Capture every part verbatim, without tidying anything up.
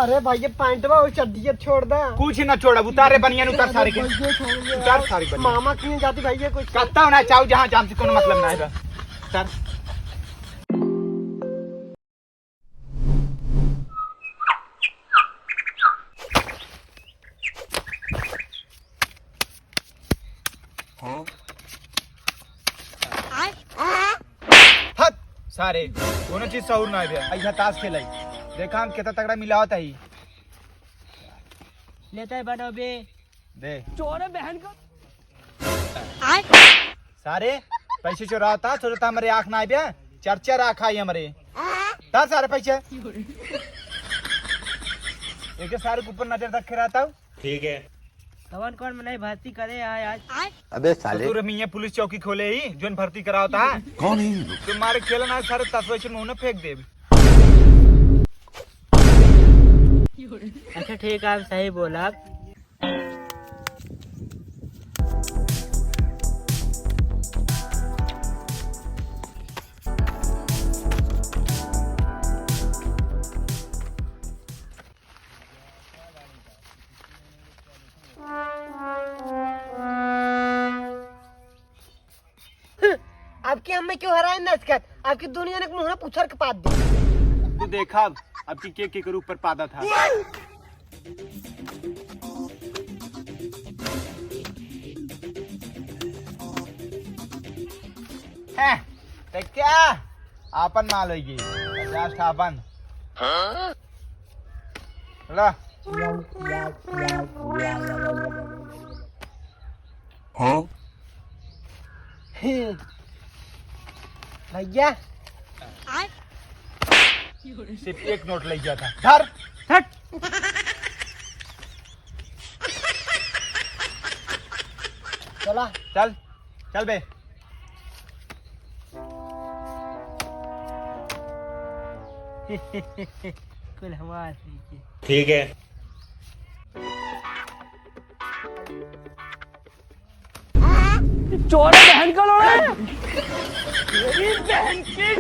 अरे भाई, ये पैंटवा और चड्डी अब छोड़ दा। कुछ ना छोड़, अब उतार रे बनियान, उतार सारे के। अरे भाई, ये छोड़ दे उतार यार। सारे बनियान। मामा किए जाती भाई, ये कुछ कत्ता ना चाहू, जहाँ जाम से कोनो मतलब ना है। उतार। हट, सारे, कोनो चीज सहूर ना है। अइहा ताश खेलाई। देखा हम केतना तगड़ा मिलावत हई। लेता है बनो बे। दे। चोर बहन का। सारे, पैसे चोरावता, सोचता हमरे आँख ना आइबे, चार चार आँख आई हमरे। तार सारे पैसे। एक सारे के ऊपर नजर रखे रहता हूँ। ठीक है। कौन कौन मनई भर्ती करे आए आज? अबे साले। ससुर मियाँ पुलिस चौकी खोले ही, जोन भर्ती करावता है। कौन है ये लोग? तुम्हारे खेलना है सारे, तसवे से मुंह न फेंक देब। अच्छा ठीक है, आप सही बोला। अब की हमें क्यों हराए नचकत? अब की दुनिया ने मुंह पूछर के पाद दे। तू देखा अब की के के के ऊपर पादा था। हैं, तो क्या? आपन माल होइगी, पचास ठा आपन। ला। हाँ? भैया। सिर्फ एक नोट ले गया था। धर। हट। चला। चल, चल बे। कुल हमार है। ठीक है। चोर बहन का लोड़ा है। मेरी बहन की।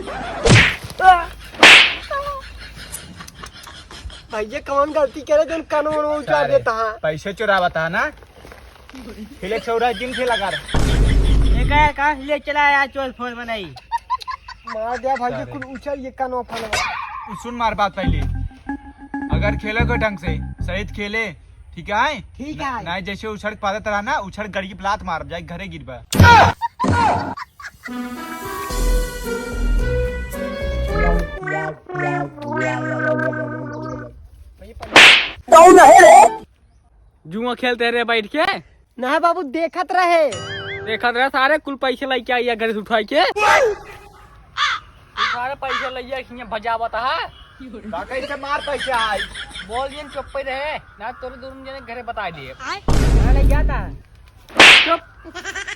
भैया कौन गलती करे, जोन कानून उतार अरे, देता है। पैसे चुरावता है ना? खेले चौरा दिन खेला कर। एका का ले चला यार, चोर फोर बनाई। मार दिया भाई, सारे। कुल उछल ये कानो फलवा। तू सुन मार बात पहले। अगर खेले को ढंग से, सहित खेले, ठीक है? ठीक है। नहीं जैसे उछड़ पादत रहा ना, उछड़ गड़ी की लात मार, जाए घरे गिरबा। कौन है रे? जुआ खेलते रहे बैठ के। ना बाबू, देखत रहे। देखत रहे सारे, कुल पैसे लेके आई है घर से उठाई के। तू सारे पैसे लइया हियां भजावत है। का कैसे मार पैसे आई? बोल दियन चुप्पे रहे, ना तोरे दोनों जने घरे बता दिए। ना ले जाता। चुप।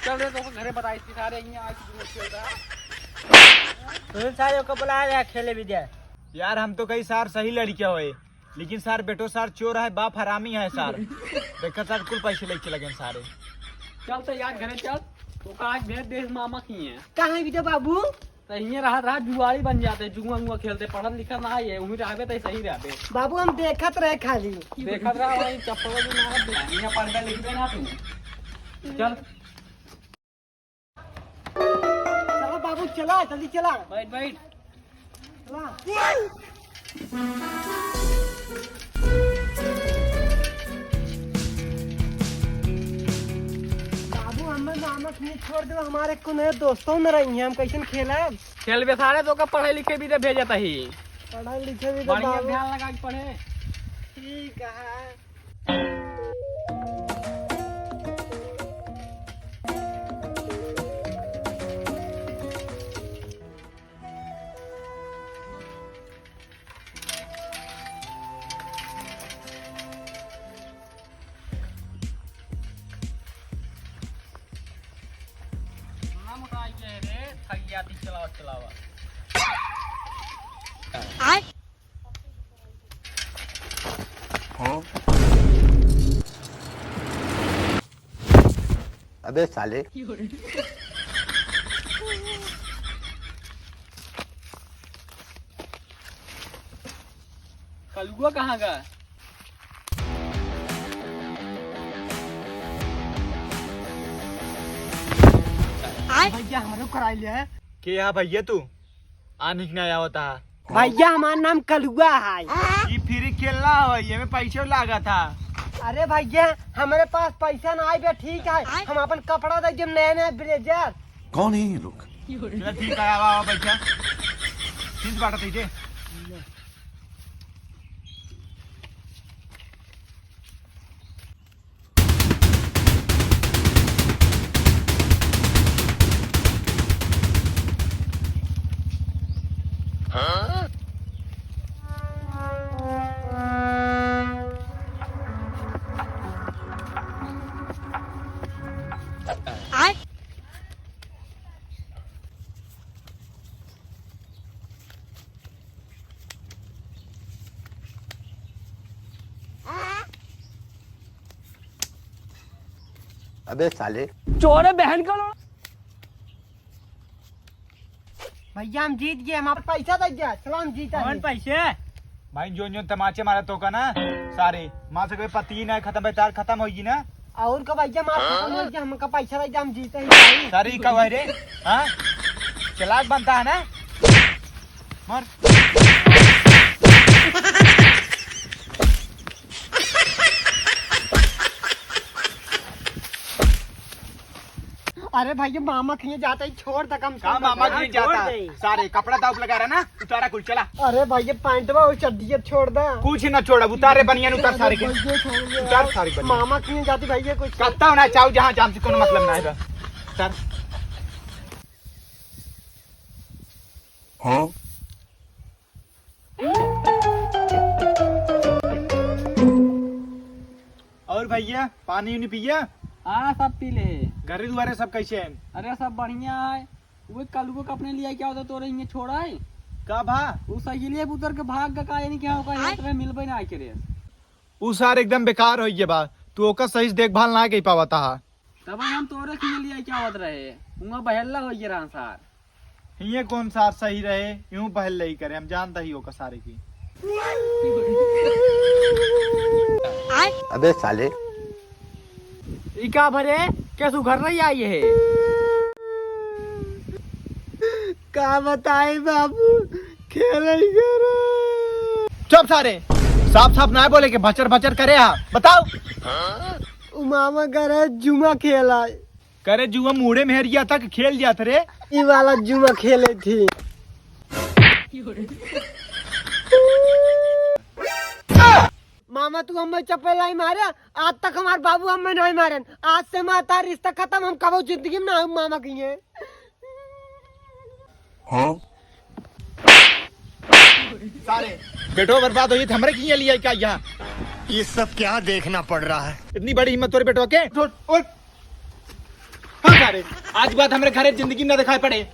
चल रे, तो घरे बताई थी सारे, हियां आज जुआ खेल रहा। तू सारे को बुला ले, खेले भी दे। यार, हम तो कहीं सार सही लड़कियां होए। लेकिन सार बेटो सार चोर है, बाप हरामी है सार। देखा सार कुल पैसे लेके लगेन सारे। चल तो यार घरे चल, तो का आज भेज दे मामा की है। कहाँ है विजय बाबू? तो हियां रहा, रहा जुआरी बन जाते, जुआ उआ खेलते, पढ़त लिखत ना आए, वहीं रहबे तो सही रहबे। बाबू हम देखत रहे खाली। देखत रहा भाई, चप्पल भी मारत दे, हियां पढ़बे लिखबे ना तू। चल। चला बाबू, चला, जल्दी चला। बैठ, बैठ। चला। बाबू, हमें मामा के छोड़ दो, हमारे को नए दोस्तों न रही हैं, हम कैसे खेलब? खेलबे सारे, तो का पढ़े लिखे भी तो भेजत ही। पढ़े लिखे भी तो बढ़िया बाबू। ध्यान लगा के पढ़े। ठीक है। ना मोटा आई है रे, थक गया थी, चलावा, चलावा। आय। हाँ? अबे साले। कलुआ कहाँ का? भैया, हमरो कराई ले। के हा भैया तू? आ निक ना आवता। भैया, हमार नाम कलुआ है। ई फ्री खेलना हो, ये में पैसे लागत हा। अरे भैया, हमरे पास पैसा ना आए बे, ठीक है, हम अपन कपड़ा दे देम, नया नया ब्लेजर। कौन है ये लोग? चला ठीक है, आवा, आवा, बैठा। ठीक बात है, ठीक है। अबे साले। चोर है बहन का लोड़ा। भैया, हम जीत गए, हमारा पैसा दे दिया। चलो, हम जीता कौन है। पैसे? भाई, जोन जोन तमाचे मारा तो का ना सारे, माँ से कोई पति ना खत्म, तार खत्म होगी ना। और का भैया, मार खत्म हो गया, हमका पैसा दे दिया, हम जीते ही भाई। सारे का भाई रे, हाँ? चालाक बनता है ना? मार। अरे भैया, मामा के यहाँ जाता ही छोड़ दे कम से का कम। मामा के यहाँ जाता? छोड़ दे। सारे कपड़ा दाव लगा रहा ना, उतारा कुल, चला। अरे भैया, पैंटवा और चड्डिया छोड़ दे। कुछ ना छोड़ा, उतारे बनियान, उतार सारे के। भैया, छोड़ दे। उतार सारे बनियान। मामा के यहाँ जाती भैया कुछ। कत्ता होना चाहो, जहाँ जाम से कोनो मतलब ना है। उतार। हाँ? और भैया, पानी उनी पिया? हाँ, सब पी ले। घरे दुआरे सब कैसे हैं? अरे, सब बढ़िया है। वो कलुआ का अपने लिए क्या होता, तोरे इन्हें छोड़ा है? का भा? वो साइकिलिया पे उतर के भाग गा का, यानी कि हाँ, ओकर हाथ में मिलबे ना आके रे। उ सार एकदम बेकार होइ गया बा, तू ओकर सही से देखभाल ना कई पावता हा। तब हम तोरे के लिए क्या होत रहे, उहाँ बहेल्ला होइ गया रहा सार। हिये कौन सार सही रहे, यूं बहेल्ला ही करे, हम जानता ही ओकर सारे की। अबे साले। ई का भरे, कैसु घर नहीं आई है? का बताई बाबू, खेले ही करे। चुप सारे, साफ साफ ना बोले के भचर भचर करे हा, बताओ। उ मामा करे जुआ खेला। करे जुआ मुड़े मेहरिया तक खेल जात रे। ई वाला जुआ खेले थी। मामा तू हमें चपेलाई मारे, आज तक हमार बाबू हमें नहीं मारन। आज से हमार तार रिश्ता खत्म, हम कबो जिंदगी में ना हम मामा कहिए। हाँ? सारे बेटो बर्बाद होई, त हमरे किए लिए क्या यहाँ? ये सब क्या देखना पड़ रहा है? इतनी बड़ी हिम्मत तोरे बेटो के? उठ, उठ। हाँ सारे, आज बाद हमरे घरे जिंदगी में ना दिखाई पड़े।